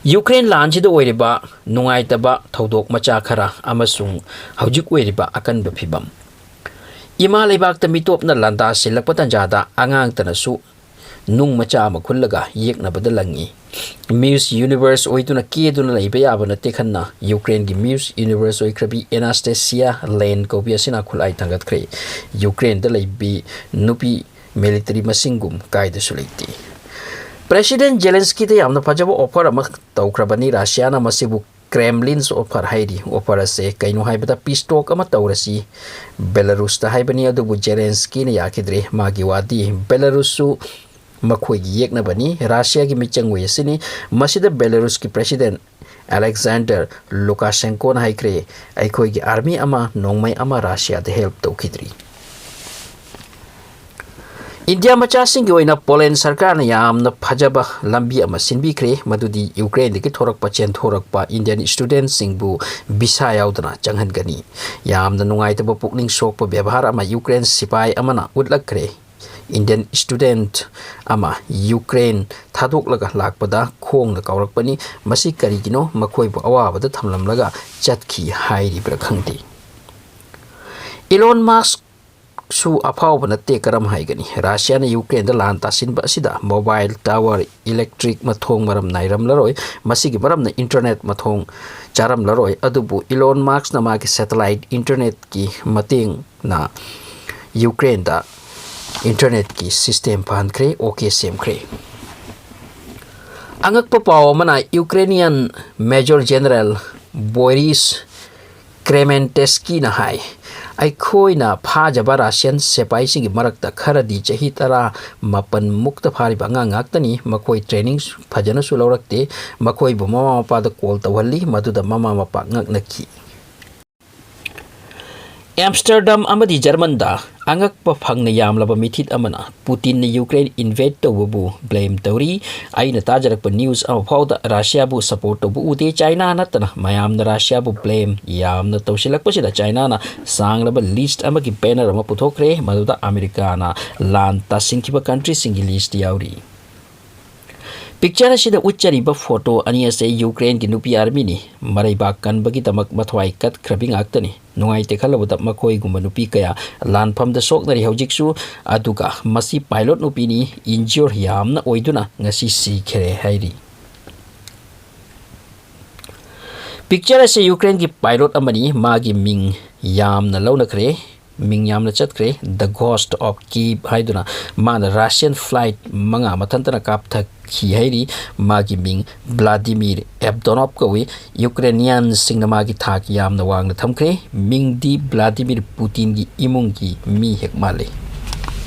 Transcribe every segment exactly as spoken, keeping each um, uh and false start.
Ukraine ꯂꯥꯟꯁꯤꯗ ꯑꯣꯏꯔꯤꯕ ꯅꯨꯡꯉꯥꯏꯇꯕ ꯊꯧꯗꯣꯛ ꯃꯆꯥ ꯈꯔ ꯑꯃꯁꯨꯡ ꯍꯧꯖꯤꯛ ꯑꯣꯏꯔꯤꯕ ꯑꯀꯟꯕ ꯐꯤꯕꯝ꯫ ꯏꯃꯥ ꯂꯩꯕꯥꯛꯇ ꯃꯤꯇꯣꯞꯅ ꯂꯥꯟꯗꯥ ꯁꯤꯜꯂꯛꯄ ꯇꯥꯟꯖꯥꯗ ꯑꯉꯥꯡꯇꯅꯁꯨ ꯅꯨꯡ ꯃꯆꯥ ꯑꯃ ꯈꯨꯜꯂꯒ ꯌꯦꯛꯅꯕꯗ ꯂꯪꯉꯤ꯫ ꯃꯤꯁ ꯌꯨꯅꯤꯚꯔꯁ ꯑꯣꯏꯗꯨꯅ ꯀꯦꯗꯨꯅ ꯂꯩꯕ ꯌꯥꯕ ꯅꯠꯇꯦ ꯈꯟꯅ ꯌꯨꯀ꯭ꯔꯦꯟꯒꯤ ꯃꯤꯁ ꯌꯨꯅꯤꯚꯔꯁ ꯑꯣꯏꯈ꯭ꯔꯕꯤ ꯑꯦꯅꯥꯁꯇꯦꯁꯤꯌꯥ ꯂꯦꯟ ꯀꯧꯕꯤ ꯑꯁꯤꯅ ꯈꯨꯠꯂꯥꯏ ꯊꯥꯡꯒꯠꯈ꯭ꯔꯦ꯫ ꯌꯨꯀ꯭ꯔꯦꯟꯗ ꯂꯩꯕꯤ ꯅꯨꯄꯤ ꯃꯤꯂꯤꯇꯔꯤ ꯃꯁꯤꯡꯒꯨꯝ ꯀꯥꯏꯗꯁꯨ ꯂꯩꯇꯦ꯫ ꯄ꯭ꯔꯦꯁꯤꯗꯦꯟ ꯖꯦꯂꯦꯟꯁꯀꯤꯗ ꯌꯥꯝꯅ ꯐꯖꯕ ꯑꯣꯐꯔ ꯑꯃ ꯇꯧꯈ꯭ꯔꯕꯅꯤ꯫ ꯔꯁꯤꯌꯥꯅ ꯃꯁꯤꯕꯨ ꯀ꯭ꯔꯦꯝꯂꯤꯟꯁ ꯑꯣꯐꯔ ꯍꯥꯏꯔꯤ꯫ ꯑꯣꯐꯔ ꯑꯁꯦ ꯀꯩꯅꯣ ꯍꯥꯏꯕꯗ ꯄꯤꯁ ꯇꯣꯛ ꯑꯃ ꯇꯧꯔꯁꯤ ꯕꯦꯂꯥꯔꯨꯁꯇ ꯍꯥꯏꯕꯅꯤ꯫ ꯑꯗꯨꯕꯨ ꯖꯦꯂꯦꯟꯁꯀꯤꯅ ꯌꯥꯈꯤꯗ꯭ꯔꯦ꯫ ꯃꯥꯒꯤ ꯋꯥꯗꯤ ꯕꯦꯂꯥꯔꯨꯁꯁꯨ ꯃꯈꯣꯏꯒꯤ ꯌꯦꯛꯅꯕꯅꯤ꯫ ꯔꯁꯤꯌꯥꯒꯤ ꯃꯤꯆꯪ ꯑꯣꯏ ꯑꯁꯤꯅꯤ꯫ ꯃꯁꯤꯗ ꯕꯦꯂꯥꯔꯨꯁꯀꯤ ꯄ꯭ꯔꯦꯁꯤꯗꯦꯟ ꯑꯂꯦꯛꯖꯥꯟꯗꯔ ꯂꯨꯀꯥꯁꯦꯟꯀꯣꯅ ꯍꯥꯏꯈ꯭ꯔꯦ, "ꯑꯩꯈꯣꯏꯒꯤ ꯑꯥꯔꯃꯤ ꯑꯃ ꯅꯣꯡꯃꯩ ꯑꯃ ꯔꯁꯤꯌꯥꯗ ꯍꯦꯜꯞ ꯇꯧꯈꯤꯗ꯭ꯔꯤ"꯫ ꯏꯟꯗꯤꯌꯥ ꯃꯆꯥꯁꯤꯡꯒꯤ ꯑꯣꯏꯅ ꯄꯣꯂꯦꯟ ꯁꯔꯀꯥꯔꯅ ꯌꯥꯝꯅ ꯐꯖꯕ ꯂꯝꯕꯤ ꯑꯃ ꯁꯤꯟꯕꯤꯈ꯭ꯔꯦ, ꯃꯗꯨꯗꯤ ꯌꯨꯀ꯭ꯔꯦꯟꯗꯒꯤ ꯊꯣꯔꯛꯄ, ꯆꯦꯟꯊꯣꯔꯛꯄ ꯏꯟꯗꯤꯌꯟ ꯁ꯭ꯇꯨꯗꯦꯟꯠꯁꯤꯡꯕꯨ ꯚꯤꯁꯥ ꯌꯥꯎꯗꯅ ꯆꯪꯍꯟꯒꯅꯤ꯫ ꯌꯥꯝꯅ ꯅꯨꯡꯉꯥꯏꯇꯕ ꯄꯨꯛꯅꯤꯡ ꯁꯣꯛꯄ ꯕꯦꯕꯥꯔ ꯑꯃ ꯌꯨꯀ꯭ꯔꯦꯟ ꯁꯤꯄꯥꯏ ꯑꯃꯅ ꯎꯠꯂꯛꯈ꯭ꯔꯦ꯫ ꯏꯟꯗꯤꯌꯟ ꯁ꯭ꯇꯨꯗꯦꯟꯠ ꯑꯃ ꯌꯨꯀ꯭ꯔꯦꯟ ꯊꯥꯗꯣꯛꯂꯒ ꯂꯥꯛꯄꯗ ꯈꯣꯡꯅ ꯀꯥꯎꯔꯛꯄꯅꯤ꯫ ꯃꯁꯤ ꯀꯔꯤꯒꯤꯅꯣ? ꯃꯈꯣꯏꯕꯨ ꯑꯋꯥꯕꯗ ꯊꯝꯂꯝꯂꯒ ꯆꯠꯈꯤ ꯍꯥꯏꯔꯤꯕ꯭ꯔꯥ ꯈꯪꯗꯦ꯫ ꯏꯂꯣꯟ ꯃꯥꯁꯛꯁꯨ ꯑꯐꯥꯎꯕ ꯅꯠꯇꯦ, ꯀꯔꯝ ꯍꯥꯏꯒꯅꯤ? ꯔꯁꯤꯌꯥꯅ ꯌꯨꯀ꯭ꯔꯦꯟꯗ ꯂꯥꯟ ꯇꯥꯁꯤꯟꯕ ꯑꯁꯤꯗ ꯃꯣꯕꯥꯏꯜ ꯇꯥꯋꯔ, ꯏꯂꯦꯛꯇ꯭ꯔꯤꯛ ꯃꯊꯣꯡ ꯃꯔꯝ ꯅꯥꯏꯔꯝꯂꯔꯣꯏ꯫ ꯃꯁꯤꯒꯤ ꯃꯔꯝꯅ ꯏꯟꯇꯔꯅꯦꯠ ꯃꯊꯣꯡ ꯆꯥꯔꯝꯂꯔꯣꯏ꯫ ꯑꯗꯨꯕꯨ ꯏꯂꯣꯟ ꯃꯥꯁꯛꯅ ꯃꯥꯒꯤ ꯁꯦꯇꯦꯂꯥꯏꯠ ꯏꯟꯇꯔꯅꯦꯠꯀꯤ ꯃꯇꯦꯡꯅ ꯌꯨꯀ꯭ꯔꯦꯟꯗ ꯏꯟꯇꯔꯅꯦꯠꯀꯤ ꯁꯤꯁꯇꯦꯝ ꯐꯍꯟꯈ꯭ꯔꯦ, ꯑꯣꯀꯦ ꯁꯦꯝꯈ꯭ꯔꯦ꯫ ꯑꯉꯛꯄ ꯄꯥꯎ ꯑꯃꯅ, ꯌꯨꯀ꯭ꯔꯦꯅꯤꯌꯟ ꯃꯦꯖꯔ ꯖꯦꯅꯔꯦꯜ ꯕꯣꯔꯤꯁ ꯀ꯭ꯔꯦꯃꯦꯟꯇꯦꯁꯀꯤꯅ ꯍꯥꯏ, "ꯑꯩꯈꯣꯏꯅ ꯐꯥꯖꯕ ꯔꯁꯤꯌꯟ ꯁꯤꯄꯥꯏꯁꯤꯡꯒꯤ ꯃꯔꯛꯇ ꯈꯔꯗꯤ ꯆꯍꯤ ꯇꯔꯥ ꯃꯥꯄꯟ ꯃꯨꯛꯇ ꯐꯥꯔꯤꯕ ꯑꯉꯥꯡ ꯉꯥꯛꯇꯅꯤ꯫ ꯃꯈꯣꯏ ꯇ꯭ꯔꯦꯅꯤꯡ ꯐꯖꯅꯁꯨ ꯂꯧꯔꯛꯇꯦ꯫ ꯃꯈꯣꯏꯕꯨ ꯃꯃꯥ ꯃꯄꯥꯗ ꯀꯣꯜ ꯇꯧꯍꯜꯂꯤ, ꯃꯗꯨꯗ ꯃꯃꯥ ꯃꯄꯥ ꯉꯛꯅꯈꯤ"꯫ ꯑꯦꯝꯁꯇꯔꯗꯝ ꯑꯃꯗꯤ ꯖꯔꯃꯟꯗ ꯑꯉꯛꯄ ꯐꯪꯅ ꯌꯥꯝꯂꯕ ꯃꯤꯊꯤꯠ ꯑꯃꯅ ꯄꯨꯇꯤꯟꯅ ꯌꯨꯀ꯭ꯔꯦꯟ ꯏꯟꯚꯦꯠ ꯇꯧꯕꯕꯨ ꯕ꯭ꯂꯦꯝ ꯇꯧꯔꯤ꯫ "ꯑꯩꯅ ꯇꯥꯖꯔꯛꯄ ꯅ꯭ꯌꯨꯁ ꯑꯃ ꯐꯥꯎꯗ ꯔꯁꯤꯌꯥꯕꯨ ꯁꯄꯣꯔꯠ ꯇꯧꯕ ꯎꯗꯦ꯫ ꯆꯥꯏꯅꯥ ꯅꯠꯇꯅ ꯃꯌꯥꯝꯅ ꯔꯁꯤꯌꯥꯕꯨ ꯕ꯭ꯂꯦꯝ ꯌꯥꯝꯅ ꯇꯧꯁꯤꯜꯂꯛꯄꯁꯤꯗ ꯆꯥꯏꯅꯥꯅ ꯁꯥꯡꯂꯕ ꯂꯤꯁ꯭ꯠ ꯑꯃꯒꯤ ꯕꯦꯅꯔ ꯑꯃ ꯄꯨꯊꯣꯛꯈ꯭ꯔꯦ, ꯃꯗꯨꯗ ꯑꯃꯦꯔꯤꯀꯥꯅ ꯂꯥꯟ ꯇꯥꯁꯤꯟꯈꯤꯕ ꯀꯟꯇ꯭ꯔꯤꯁꯤꯡꯒꯤ ꯂꯤꯁ꯭ꯠ ꯌꯥꯎꯔꯤ"꯫ Picture ꯑꯁꯤꯗ ꯎꯠꯆꯔꯤꯕ photo ꯑꯅꯤ ꯑꯁꯤ ꯌꯨꯀ꯭ꯔꯦꯟꯒꯤ ꯅꯨꯄꯤ armyꯅꯤ꯫ ꯃꯔꯩꯕꯥꯛ ꯀꯟꯕꯒꯤꯗꯃꯛ ꯃꯊ꯭ꯋꯥꯏ ꯀꯠꯈ꯭ꯔꯕꯤ ꯉꯥꯛꯇꯅꯤ꯫ ꯅꯨꯡꯉꯥꯏꯇꯦ ꯈꯜꯂꯕꯗ ꯃꯈꯣꯏꯒꯨꯝꯕ ꯅꯨꯄꯤ ꯀꯌꯥ ꯂꯥꯟꯐꯝꯗ ꯁꯣꯛꯅꯔꯤ ꯍꯧꯖꯤꯛꯁꯨ꯫ ꯑꯗꯨꯒ ꯃꯁꯤ pilot ꯅꯨꯄꯤꯅꯤ, injure ꯌꯥꯝꯅ ꯑꯣꯏꯗꯨꯅ ꯉꯁꯤ ꯁꯤꯈ꯭ꯔꯦ ꯍꯥꯏꯔꯤ꯫ Picture ꯑꯁꯤ ꯌꯨꯀ꯭ꯔꯦꯟꯒꯤ pilot ꯑꯃꯅꯤ꯫ ꯃꯥꯒꯤ ꯃꯤꯡ ꯌꯥꯝꯅ ꯂꯧꯅꯈ꯭ꯔꯦ, ꯃꯤꯡ ꯌꯥꯝꯅ ꯆꯠꯈ꯭ꯔꯦ꯫ The Ghost of Kyiv ꯍꯥꯏꯗꯨꯅ ꯃꯥꯅ Russian flight ꯃꯉꯥ ꯃꯊꯟꯇꯅ ꯀꯥꯞꯊꯈꯤ ꯍꯥꯏꯔꯤ꯫ ꯃꯥꯒꯤ ꯃꯤꯡ Vladimir Abdonov ꯀꯧꯏ꯫ Ukrainianꯁꯤꯡꯅ ꯃꯥꯒꯤ ꯊꯥꯛ ꯌꯥꯝꯅ ꯋꯥꯡꯅ ꯊꯝꯈ꯭ꯔꯦ꯫ ꯃꯤꯡꯗꯤ Vladimir Putinꯒꯤ ꯏꯃꯨꯡꯒꯤ ꯃꯤ ꯍꯦꯛ ꯃꯥꯜꯂꯤ꯫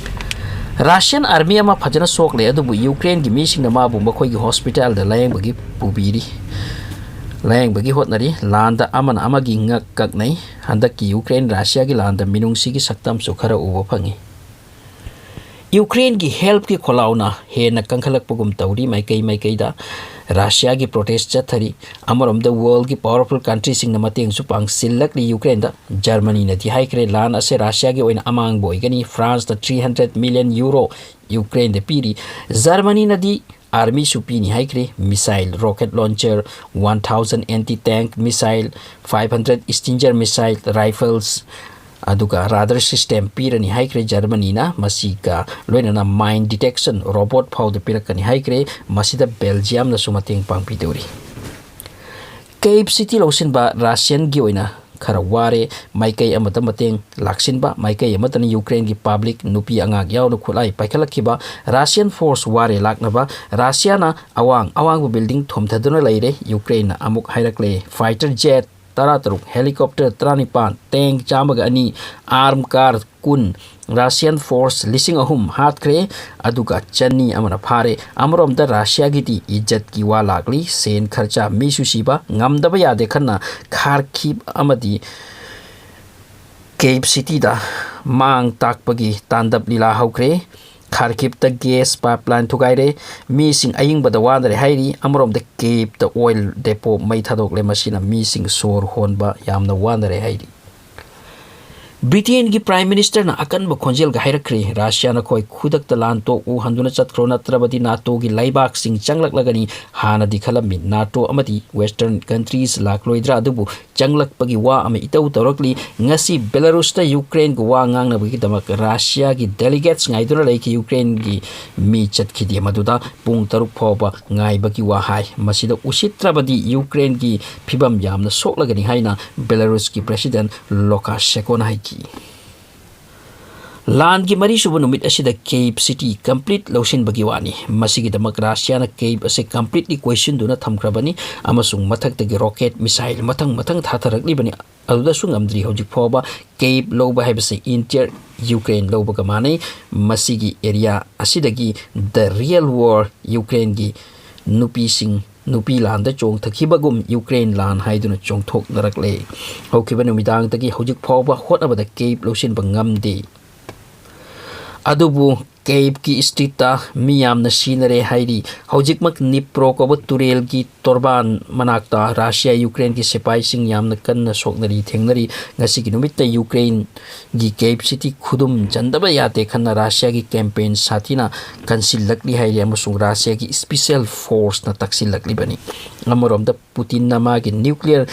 Russian army ꯑꯃ ꯐꯖꯅ ꯁꯣꯛꯂꯦ, ꯑꯗꯨꯕꯨ ꯌꯨꯀ꯭ꯔꯦꯟꯒꯤ ꯃꯤꯁꯤꯡꯅ ꯃꯥꯕꯨ ꯃꯈꯣꯏꯒꯤ hospitalꯗ ꯂꯥꯌꯦꯡꯕꯒꯤ ꯄꯨꯕꯤꯔꯤ꯫ ꯂꯥꯌꯦꯡꯕꯒꯤ ꯍꯣꯠꯅꯔꯤ꯫ ꯂꯥꯟꯗ ꯑꯃꯅ ꯑꯃꯒꯤ ꯉꯛ ꯀꯛꯅꯩ꯫ ꯍꯟꯗꯛꯀꯤ ꯌꯨꯀ꯭ꯔꯦꯟ ꯔꯁꯤꯌꯥꯒꯤ ꯂꯥꯟꯗ ꯃꯤꯅꯨꯡꯁꯤꯒꯤ ꯁꯛꯇꯝꯁꯨ ꯈꯔ ꯎꯕ ꯐꯪꯉꯤ꯫ ꯌꯨꯀ꯭ꯔꯦꯟꯒꯤ helpꯀꯤ ꯈꯣꯜꯂꯥꯎꯅ ꯍꯦꯟꯅ ꯀꯟꯈꯠꯂꯛꯄꯒꯨꯝ ꯇꯧꯔꯤ꯫ ꯃꯥꯏꯀꯩ ꯃꯥꯏꯀꯩꯗ ꯔꯁꯤꯌꯥꯒꯤ protest ꯆꯠꯊꯔꯤ꯫ ꯑꯃꯔꯣꯝꯗ worldꯀꯤ powerful countryꯁꯤꯡꯅ ꯃꯇꯦꯡꯁꯨ ꯄꯥꯡꯁꯤꯜꯂꯛꯂꯤ ꯌꯨꯀ꯭ꯔꯦꯟꯗ꯫ ꯖꯔꯃꯅꯤꯅꯗꯤ ꯍꯥꯏꯈ꯭ꯔꯦ ꯂꯥꯟ ꯑꯁꯦ ꯔꯁꯤꯌꯥꯒꯤ ꯑꯣꯏꯅ ꯑꯃꯥꯡꯕ ꯑꯣꯏꯒꯅꯤ꯫ Franceꯅ three hundred million euro ꯌꯨꯀ꯭ꯔꯦꯟꯗ ꯄꯤꯔꯤ꯫ ꯖꯔꯃꯅꯤꯅꯗꯤ armyꯁꯨ ꯄꯤꯅꯤ ꯍꯥꯏꯈ꯭ꯔꯦ꯫ Missile, rocket launcher, one thousand anti-tank missile, five hundred Stinger missile, rifles, ꯑꯗꯨꯒ radar system ꯄꯤꯔꯅꯤ ꯍꯥꯏꯈ꯭ꯔꯦ ꯖꯔꯃꯅꯤꯅ꯫ ꯃꯁꯤꯒ ꯂꯣꯏꯅꯅ mine detection robot ꯐꯥꯎꯗ ꯄꯤꯔꯛꯀꯅꯤ ꯍꯥꯏꯈ꯭ꯔꯦ꯫ ꯃꯁꯤꯗ ꯕꯦꯜꯖꯤꯌꯝꯅꯁꯨ ꯃꯇꯦꯡ ꯄꯥꯡꯕꯤꯗꯧꯔꯤ꯫ Kyiv city ꯂꯧꯁꯤꯟꯕ ꯔꯁꯤꯌꯟꯒꯤ ꯑꯣꯏꯅ ꯈꯔ ꯋꯥꯔꯦ꯫ ꯃꯥꯏꯀꯩ ꯑꯃꯗ ꯃꯇꯦꯡ ꯂꯥꯛꯁꯤꯟꯕ, ꯃꯥꯏꯀꯩ ꯑꯃꯗꯅ ꯌꯨꯀ꯭ꯔꯦꯟꯒꯤ public, ꯅꯨꯄꯤ ꯑꯉꯥꯡ ꯌꯥꯎꯅ ꯈꯨꯠꯂꯥꯏ ꯄꯥꯏꯈꯠꯂꯛꯈꯤꯕ꯫ Russian force ꯋꯥꯔꯦ ꯂꯥꯛꯅꯕ꯫ ꯔꯁꯤꯌꯥꯅ ꯑꯋꯥꯡ ꯑꯋꯥꯡꯕ building ꯊꯣꯝꯊꯗꯨꯅ ꯂꯩꯔꯦ꯫ ꯌꯨꯀ꯭ꯔꯦꯟꯅ ꯑꯃꯨꯛ ꯍꯥꯏꯔꯛꯂꯦ fighter jet ꯇꯔꯥꯇꯔꯨꯛ, helicopter ꯇꯔꯥꯅꯤꯄꯥꯟ, tank ꯆꯥꯝꯃꯒ ꯑꯅꯤ, arm car ꯀꯨꯟ, Russian force ꯂꯤꯁꯤꯡ ꯑꯍꯨꯝ ꯍꯥꯠꯈ꯭ꯔꯦ, ꯑꯗꯨꯒ ꯆꯅꯤ ꯑꯃꯅ ꯐꯥꯔꯦ꯫ ꯑꯃꯔꯣꯝꯗ ꯔꯁꯤꯌꯥꯒꯤꯗꯤ ꯏꯖꯠꯀꯤ ꯋꯥ ꯂꯥꯛꯂꯤ, ꯁꯦꯟ ꯈꯔꯆꯥ, ꯃꯤꯁꯨ ꯁꯤꯕ꯫ ꯉꯝꯗꯕ ꯌꯥꯗꯦ ꯈꯟꯅ Kharkiv ꯑꯃꯗꯤ Kyiv cityꯗ ꯃꯥꯡ ꯇꯥꯛꯄꯒꯤ ꯇꯥꯟꯗꯕ ꯂꯤꯂꯥ ꯍꯧꯈ꯭ꯔꯦ꯫ Kharkivꯇ gas pipeline ꯊꯨꯒꯥꯏꯔꯦ, ꯃꯤꯁꯤꯡ ꯑꯏꯪꯕꯗ ꯋꯥꯅꯔꯦ ꯍꯥꯏꯔꯤ꯫ ꯑꯃꯔꯣꯝꯗ Kyivꯇ oil depot ꯃꯩ ꯊꯥꯗꯣꯛꯂꯦ, ꯃꯁꯤꯅ ꯃꯤꯁꯤꯡ ꯁꯣꯔ ꯍꯣꯟꯕ ꯌꯥꯝꯅ ꯋꯥꯅꯔꯦ ꯍꯥꯏꯔꯤ꯫ ꯕ꯭ꯔꯤꯇꯦꯟꯒꯤ Prime Ministerꯅ ꯑꯀꯟꯕ ꯈꯣꯟꯖꯦꯜꯒ ꯍꯥꯏꯔꯛꯈ꯭ꯔꯦ, "ꯔꯥꯁꯤꯌꯥ, ꯅꯈꯣꯏ ꯈꯨꯗꯛꯇ ꯂꯥꯟ ꯇꯣꯛꯎ, ꯍꯟꯗꯨꯅ ꯆꯠꯈ꯭ꯔꯣ, ꯅꯠꯇ꯭ꯔꯕꯗꯤ NATOꯒꯤ ꯂꯩꯕꯥꯛꯁꯤꯡ ꯆꯪꯂꯛꯂꯒꯅꯤ꯫ ꯍꯥꯟꯅꯗꯤ ꯈꯜꯂꯝꯃꯤ NATO ꯑꯃꯗꯤ Western countries ꯂꯥꯛꯂꯣꯏꯗ꯭ꯔꯥ, ꯑꯗꯨꯕꯨ ꯆꯪꯂꯛꯄꯒꯤ ꯋꯥ ꯑꯃ ꯏꯇꯧ ꯇꯧꯔꯛꯂꯤ꯫ ꯉꯁꯤ ꯕꯦꯂꯥꯔꯨꯁꯇ ꯌꯨꯀ꯭ꯔꯦꯟꯒ ꯋꯥ ꯉꯥꯡꯅꯕꯒꯤꯗꯃꯛ ꯔꯥꯁꯤꯌꯥꯒꯤ delegates ꯉꯥꯏꯗꯨꯅ ꯂꯩꯈꯤ꯫ ꯌꯨꯀ꯭ꯔꯦꯟꯒꯤ ꯃꯤ ꯆꯠꯈꯤꯗꯦ꯫ ꯃꯗꯨꯗ ꯄꯨꯡ ꯇꯔꯨꯛ ꯐꯥꯎꯕ ꯉꯥꯏꯕꯒꯤ ꯋꯥ ꯍꯥꯏ꯫ ꯃꯁꯤꯗ ꯎꯁꯤꯠꯇ꯭ꯔꯕꯗꯤ ꯌꯨꯀ꯭ꯔꯦꯟꯒꯤ ꯐꯤꯕꯝ ꯌꯥꯝꯅ ꯁꯣꯛꯂꯒꯅꯤ" ꯍꯥꯏꯅ ꯕꯦꯂꯥꯔꯨꯁꯀꯤ President ꯂꯣꯀꯥꯁꯦꯟꯀꯣꯅ ꯍꯥꯏꯈꯤ꯫ ꯂꯥꯟꯒꯤ ꯃꯔꯤꯁꯨꯕ ꯅꯨꯃꯤꯠ ꯑꯁꯤꯗ Kyiv city complete ꯂꯧꯁꯤꯟꯕꯒꯤ ꯋꯥꯅꯤ꯫ ꯃꯁꯤꯒꯤꯗꯃꯛ ꯔꯥꯁꯤꯌꯥꯅ Kyiv ꯑꯁꯤ completely ꯀꯣꯏꯁꯤꯟꯗꯨꯅ ꯊꯝꯈ꯭ꯔꯕꯅꯤ ꯑꯃꯁꯨꯡ ꯃꯊꯛꯇꯒꯤ rocket missile ꯃꯊꯪ ꯃꯊꯪ ꯊꯥꯊꯔꯛꯂꯤꯕꯅꯤ꯫ ꯑꯗꯨꯗꯁꯨ ꯉꯝꯗ꯭ꯔꯤ꯫ ꯍꯧꯖꯤꯛ ꯐꯥꯎꯕ Kyiv ꯂꯧꯕ ꯍꯥꯏꯕꯁꯤ entire ꯌꯨꯀ꯭ꯔꯦꯟ ꯂꯧꯕꯒ ꯃꯥꯟꯅꯩ꯫ ꯃꯁꯤꯒꯤ area ꯑꯁꯤꯗꯒꯤ the real war, ꯌꯨꯀ꯭ꯔꯦꯟꯒꯤ ꯅꯨꯄꯤꯁꯤꯡ, ꯅꯨꯄꯤ ꯂꯥꯟꯗ ꯆꯣꯡꯊꯈꯤꯕꯒꯨꯝ ꯌꯨꯀ꯭ꯔꯦꯟ ꯂꯥꯟ ꯍꯥꯏꯗꯨꯅ ꯆꯣꯡꯊꯣꯛꯅꯔꯛꯂꯦ꯫ ꯍꯧꯈꯤꯕ ꯅꯨꯃꯤꯗꯥꯡꯗꯒꯤ ꯍꯧꯖꯤꯛ ꯐꯥꯎꯕ ꯍꯣꯠꯅꯕꯗ Kyiv ꯂꯧꯁꯤꯟꯕ ꯉꯝꯗꯦ꯫ ꯑꯗꯨꯕꯨ Kyivꯀꯤ streetꯇ ꯃꯤ ꯌꯥꯝꯅ ꯁꯤꯅꯔꯦ ꯍꯥꯏꯔꯤ꯫ ꯍꯧꯖꯤꯛꯃꯛ Dnipro ꯀꯧꯕ ꯇꯨꯔꯦꯜꯒꯤ ꯇꯣꯔꯕꯥꯟ ꯃꯅꯥꯛꯇ ꯔꯥꯁꯤꯌꯥ ꯌꯨꯀ꯭ꯔꯦꯟꯒꯤ ꯁꯤꯄꯥꯏꯁꯤꯡ ꯌꯥꯝꯅ ꯀꯟꯅ ꯁꯣꯛꯅꯔꯤ, ꯊꯦꯡꯅꯔꯤ꯫ ꯉꯁꯤꯒꯤ ꯅꯨꯃꯤꯠꯇ ꯌꯨꯀ꯭ꯔꯦꯟꯒꯤ Kyiv city ꯈꯨꯗꯨꯝ ꯆꯟꯗꯕ ꯌꯥꯗꯦ ꯈꯟꯅ ꯔꯥꯁꯤꯌꯥꯒꯤ campaign ꯁꯥꯊꯤꯅ ꯀꯟꯁꯤꯜꯂꯛꯂꯤ ꯍꯥꯏꯔꯤ ꯑꯃꯁꯨꯡ ꯔꯥꯁꯤꯌꯥꯒꯤ special forceꯅ ꯇꯛꯁꯤꯜꯂꯛꯂꯤꯕꯅꯤ꯫ ꯑꯃꯔꯣꯝꯗ ꯄꯨꯇꯤꯟꯅ ꯃꯥꯒꯤ nuclear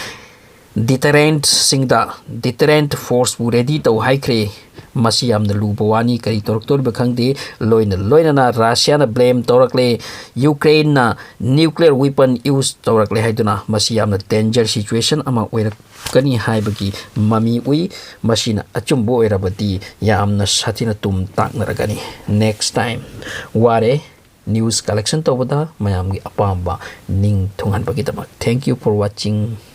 deterrentꯁꯤꯡꯗ deterrent forceꯄꯨ ready ꯇꯧ ꯍꯥꯏꯈ꯭ꯔꯦ꯫ ꯃꯁꯤ ꯌꯥꯝꯅ ꯂꯨꯕ ꯋꯥꯅꯤ, ꯀꯔꯤ ꯇꯧꯔꯛꯇꯣꯔꯤꯕ ꯈꯪꯗꯦ꯫ ꯂꯣꯏꯅ ꯂꯣꯏꯅꯅ ꯔꯥꯁꯤꯌꯥꯅ blame ꯇꯧꯔꯛꯂꯦ, ꯌꯨꯀ꯭ꯔꯦꯟꯅ nuclear weapon use ꯇꯧꯔꯛꯂꯦ ꯍꯥꯏꯗꯨꯅ꯫ ꯃꯁꯤ ꯌꯥꯝꯅ danger situation ꯑꯃ ꯑꯣꯏꯔꯛꯀꯅꯤ ꯍꯥꯏꯕꯒꯤ ꯃꯃꯤ ꯎꯏ꯫ ꯃꯁꯤꯅ ꯑꯆꯨꯝꯕ ꯑꯣꯏꯔꯕꯗꯤ ꯌꯥꯝꯅ ꯁꯥꯊꯤꯅ ꯇꯨꯝ ꯇꯥꯛꯅꯔꯒꯅꯤ꯫ Next time꯫ ꯋꯥꯔꯦ news collection ꯇꯧꯕꯗ ꯃꯌꯥꯝꯒꯤ ꯑꯄꯥꯝꯕ ꯅꯤꯡ ꯊꯨꯡꯍꯟꯕꯒꯤꯗꯃꯛ꯫ Thank you for watching꯫